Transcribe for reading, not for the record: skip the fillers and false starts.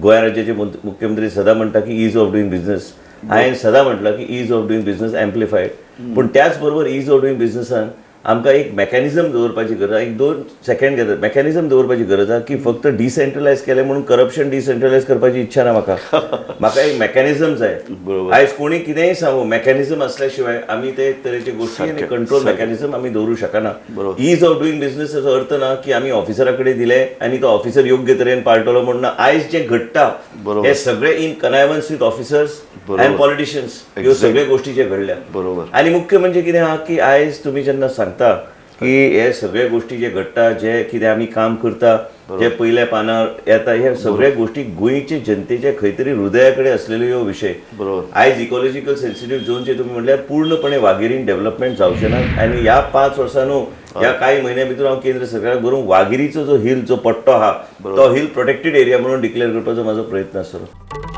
गोंय राज्याचे मुख्यमंत्री सदां म्हणटा की is of doing business. हांवें सदां म्हटलां की ease of doing business amplified, पूण त्याच बरोबर is of doing बिझनसान आमकां एक मॅकॅनिझम दवरपाची गरज आहा. एक दोन सेकंड घेतात, मॅकॅनिझम दवरपाची गरज आहा की फक्त डिसेंट्रलायज केलें म्हणून करप्शन डिसेंट्रलायज करपाची इच्छा ना म्हाका. म्हाका एक मॅकॅनिझम जाय. आयज कोणी कितेंय सांगू, मॅकॅनिझम असल्या शिवाय आमी ते तरेचे गोष्टी आनी कंट्रोल मॅकॅनिझम आमी दवरूं शकना. Is of doing business अर्थ ना की आमी ऑफिसरा कडेन दिले आनी तो ऑफिसर योग्य तरेन पाळटलो म्हणून ना. आयज जे घडटा हे सगळे in connivance with officers and politicians ह्यो सगळे गोष्टी जे घडल्या. आनी मुख्य म्हणजे कितें आहा की आयज तुमी जेन्ना सांगता की हे सगळे गोष्टी जे घडटा, जे कितें आमी काम करता, जे पयल्या पानार येता, हे सगळे गोष्टी गोंयचे जनतेचे खंय तरी हृदया कडेन असलेले ह्यो विशय. आयज इकॉलॉजिकल सेन्सिटीव झोनचे तुमी म्हणल्यार पूर्णपणे वागेरीन डेव्हलपमेंट जावचें ना आनी ह्या 5 वर्सां न्हू, ह्या कांय म्हयन्या भितर हांव केंद्र सरकाराक बरोवन वागिरीचो जो हिल, जो पट्टो आहा, तो हिल प्रोटेक्टेड एरिया म्हणून डिक्लेअर करपाचो म्हाजो प्रयत्न आसतलो.